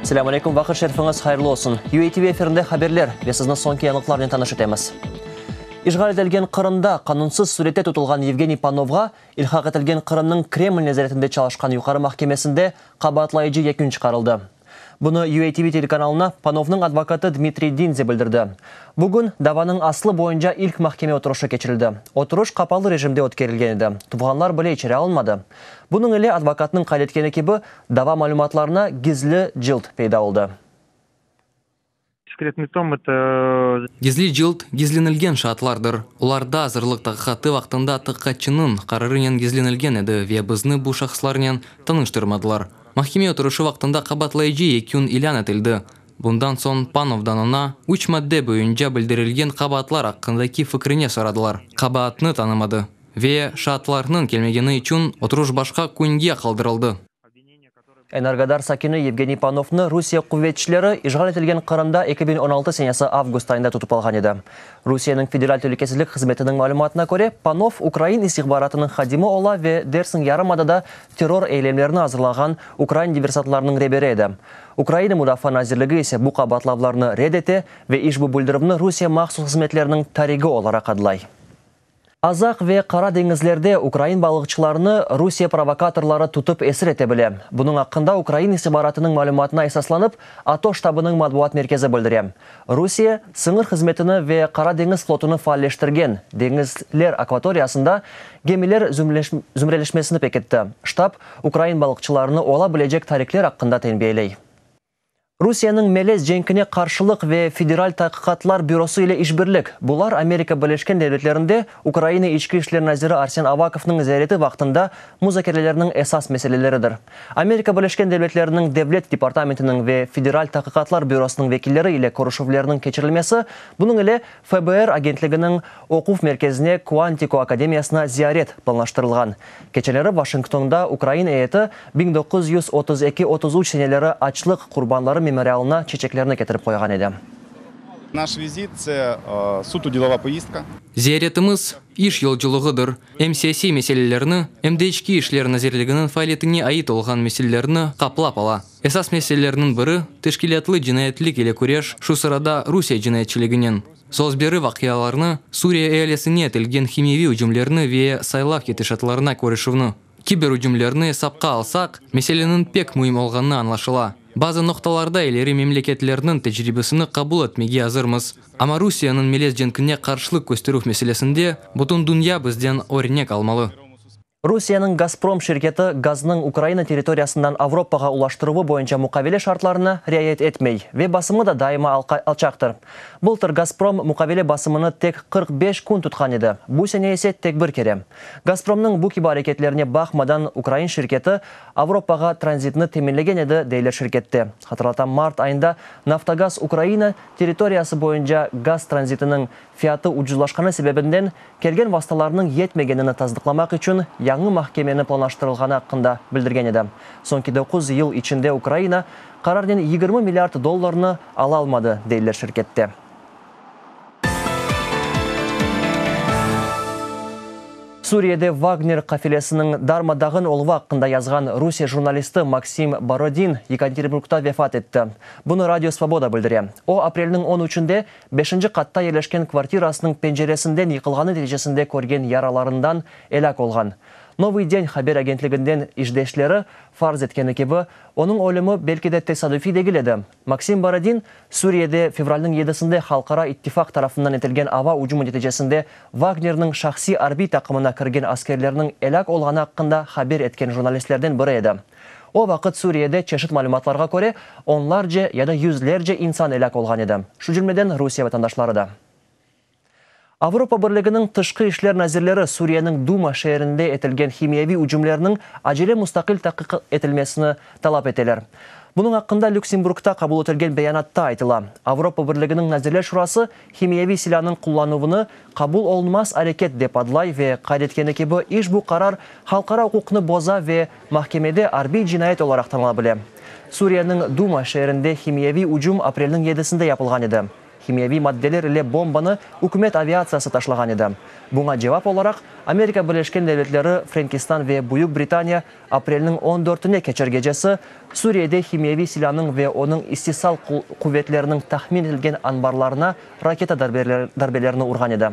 Selâm aleyküm, vaqıt şerifiñiz hayırlı olsun. UATV efirinde haberler ve sizni soñki yañılıqlarnen tanış etemiz. İşğal etilgen Qırımda qanunsız sürette tutulğan Yevgeniy Panovğa ilhaq etilgen Qırımnıñ Kreml nezaretinde çalışqan Yuqarı mahkemesinde qabaatlayıcı yekün çıqarıldı. Bunı UATV telekanalına Panovnıñ advokatı Dmitriy Dinze bildirdi. Bugün davanıñ aslı boyunca ilk mahkeme oturışı keçirildi. Oturış qapalı rejimde ötkerilgen edi, tuvğanlar bile içeri alınmadı. Bunıñ ile, advokatnıñ qayd etkeni kibi, dava malümatlarına gizli cılt peyda oldı. Gizli cılt, gizlenilgen şaatlardır. Olar da azırlıq taqiqatı vaqtında taqiqatçınıñ qararınen gizlenilgen edi ve bizni bu şahıslarnen tanıştırmadılar. Mahkeme oturışı vaqtında qabaatlayıcı yekün ilân etildi. Bundan soñ Panovdan oña üç madde boyunca bildirilgen qabaatlar aqqındaki fikrine soradılar. Qabaatnı tanımadı ve şaatlarnıñ kelmegeni içün oturış başqa künge qaldırıldı. Energodar sakini Yevgeniy Panovnı Rusiye quvetçileri işğal etilgen Qırımda 2016 senesi avgust ayında tutıp alğan edi. Rusiyeniñ Federal telükesizlik hızmetiniñ malümatına köre, Panov ukrain istihbaratınıñ hadimi ola ve dersiñ yarımadada terror eylemlerini azırlağan ukrain diversantlarınıñ reberi edi. Ukraina Mudafaa nazirligi ise bu qabaatlavlarnı red ete ve işbu bildirüvni Rusiye mahsus hızmetleriniñ tarigi olaraq adlay. Azaq ve Qara deñizlerde ukrain balıqçılarını Rusiye provokatorları tutıp esir ete bile. Bunıñ aqqında ukrain istihbaratınıñ malümatına esaslanıp, ATO ştabınıñ matbuat merkezi bildire. Rusiye, sıñır hızmetini ve Qara deñiz flotunı faalleştirgen deñizler akvatoriyasında gemiler zümreleşmesini pekitti. Ştab, ukrain balıqçılarını ola bilecek tarikler aqqında tenbiyeley. Rusiyeniñ melez cenkine qarşılıq ve Federal taqiqatlar bürosı ile işbirlik, bular Amerika Birleşken Devletlerinde Ukraina İçki işler naziri Arsen Avakovnıñ ziyareti vaqtında muzakerelerniñ esas meseleleridir. Amerika Birleşken Devletleriniñ Devlet departamentiniñ ve Federal taqiqatlar bürosınıñ vekilleri ile körüşüvlerniñ keçirilmesi, bunıñ ile FBR agentliginiñ oquv merkezine Kuantiko akademiyasına ziyaret planlaştırılğan. Keçenleri Washingtonda ukrain eyeti 1932-33 seneleri açlıq qurbanları memorialına çeçeklerni ketirip qoyğan edi. Naş vizit, tse suto delova poyizdka. Ziyaretimiz, iş yolculığıdır. Em siyasiy meselelerni, em de İçki işler nazirliginiñ faaliyetine ait olğan meselelerni qaplap ala. Esas meselelerniñ biri, teşkilâtlı cinayetlik ile küreş, şu sırada Rusiye cinayetçiliginen. Salisberi vaqialarnı, Suriye ealesine etilgen himiyeviy ücümlerni ve saylav ketişatlarına körüşüvni, kiber ücümlerni esapqa alsaq, meseleniñ pek müim olğanı añlaşıla. Bazı noqtalarda ileri memleketlerniñ tecribesini qabul etmege azırmız, amma Rusiyeniñ melez cenkine qarşılıq kösterüv meselesinde bütün dünya bizden örnek almalı. Rusiyeniñ Gazprom şirketi gaznıñ Ukraina territoriyasından Avropağa ulaştıruvı boyunca muqavele şartlarına riayet etmey ve basımı da daima alçaqtır. Bıltır Gazprom muqavele basımını tek 45 kün tutqan edi, bu sene ise tek bir kere. Gazpromnıñ bu kibi areketlerine baqmadan ukrain şirketi Avropağa tranzitni teminlegen edi, deyler şirkette. Hatırlatam, mart ayında Naftogaz Ukraina territoriyası boyunca gaz tranzitiniñ fiyatı ucuzlaşqanı sebebinden kelgen vastalarnıñ yetmegenini tasdıqlamaq içün yañı mahkemeni planlaştırılğanı aqqında bildirgen edi. Soñki doquz yıl içinde Ukraina qararnen 20 milliard dollarnı alalmadı, deyler şirkette. Suriyede Vagner qafilesiniñ darma-dağın oluvı aqqında yazğan Rusiye jurnalisti Maksim Borodin Yekaterinburgda vefat etti. Bunı Radio Svoboda bildire. O, aprelniñ on üçünde beşinci qatta yerleşken kvartirasınıñ penceresinden yıqılğanı neticesinde körgen yaralarından elâk olğan. Novıy den haber agentliginden işdeşleri farz etkeni kibi, onıñ ölümi belki de tesadüfiy degil edi. Maksim Borodin, Suriyede fevralniñ yedisinde halqara ittifaq tarafından etilgen ava ücümi neticesinde Vagnerniñ şahsiy arbiy taqımına kirgen askerlerniñ elâk olğanı aqqında haber etken jurnalistlerden biri edi. O vaqıt Suriyede çeşit malümatlarğa köre, onlarce ya da yüzlerce insan elâk olğan edi, şu cümleden Rusiye vatandaşları da. Avropa Birliginiñ tışqı işler nazirleri Suriyeniñ Duma şeerinde etilgen himiyeviy ücümlerniñ acele mustaqil taqiq etilmesini talap eteler. Bunıñ aqqında Lüksemburgda qabul etilgen beyanatta aytıla. Avropa Birliginiñ Nazirler Şurası himiyeviy silânıñ qullanuvını qabul olunmaz areket dep adlay ve qayd etkeni kibi, işbu qarar halqara uquqnı boza ve mahkemede arbiy cinayet olaraq tanıla bile. Suriyeniñ Duma şeerinde himiyeviy ücüm aprelniñ yedisinde yapılğan edi. Himiyeviy maddeler ile bombanı ükümet aviatsiyası taşlağan edi. Buña cevap olaraq, Amerika Birleşken Devletleri, Frenkistan ve Büyük Britaniya aprelniñ on dörtüne keçer gecesi Suriyede himiyeviy silânıñ ve onıñ istisal quvetleriniñ tahmin etilgen anbarlarına raketa darbelerini urğan edi.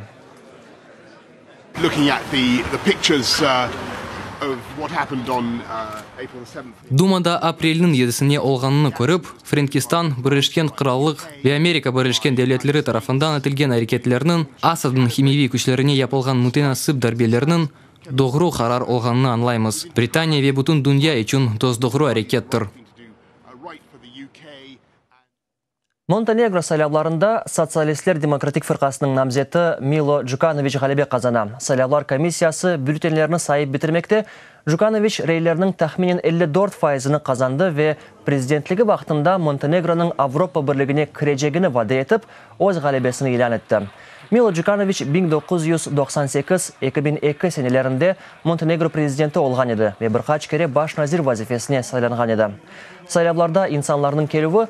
Dumada aprelniñ yedisine olğanını körip, Frenkistan, Birleşken Qırallıq ve Amerika Birleşken Devletleri tarafından etilgen areketlerniñ, Asadnıñ himiyeviy küçlerine yapılğan mütenasip darbelerniñ doğru qarar olğanını añlaymız. Britaniya ve bütün dünya içün dos-doğru arekettir. Montenegro saylavlarında Sotsialistler demokratik fırqasınıñ namzeti Milo Jukanoviç ğalebe qazana. Saylavlar komissiyası bülletenlerni sayıp bitirmekte, Jukanoviç reylerniñ tahminen 54 faizini qazandı ve prezidentligi vaqtında Montenegronıñ Avropa Birligine kirecegini vade etip, öz ğalebesini ilân etti. Milo Jukanoviç 1998, 2002 senelerinde Montenegro prezidenti olğan edi ve bir qaç kere baş nazir vazifesine saylanğan edi. Saylavlarda insanlarnıñ kelüvi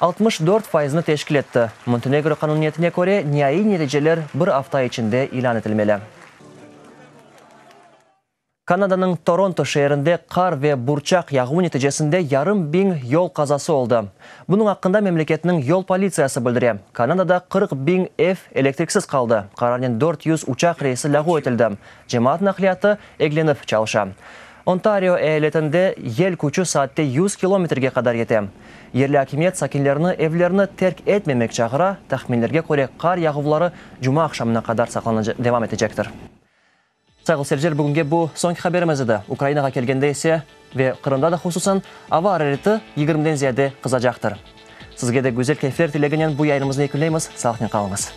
64 faizni teşkil etti. Montenegro qanuniyetine köre, niaiy neticeler bir afta içinde ilân etilmeli. Kanadanıñ Toronto şeerinde qar ve burçaq yağuvı neticesinde yarım biñ yol qazası oldı. Bunıñ aqqında memleketniñ yol politsiyası bildire. Kanadada 40 biñ ev elektriksiz qaldı. Qararnen 400 uçaq reysi lâğu etildi. Cemaat naqliyatı eglenip çalışa. Ontario eyaletinde yel küçü saatte 100 kilometrge qadar yete. Yerli akimiyet sakinlerini evlerini terk etmemek çağıra, tahminlerge köre qar yağuvları cuma aqşamına qadar devam etecektir. Sayğılı seyirciler, bugünge bu soñki haberimiz edi. Ukrainağa kelgende ise ve Qırımda da hususan ava arareti 20-den ziyade qızacaqtır. Sizge de güzel keyfler tileginen bu yayınımıznı yekünleymiz. Sağlıqnen qalıñız.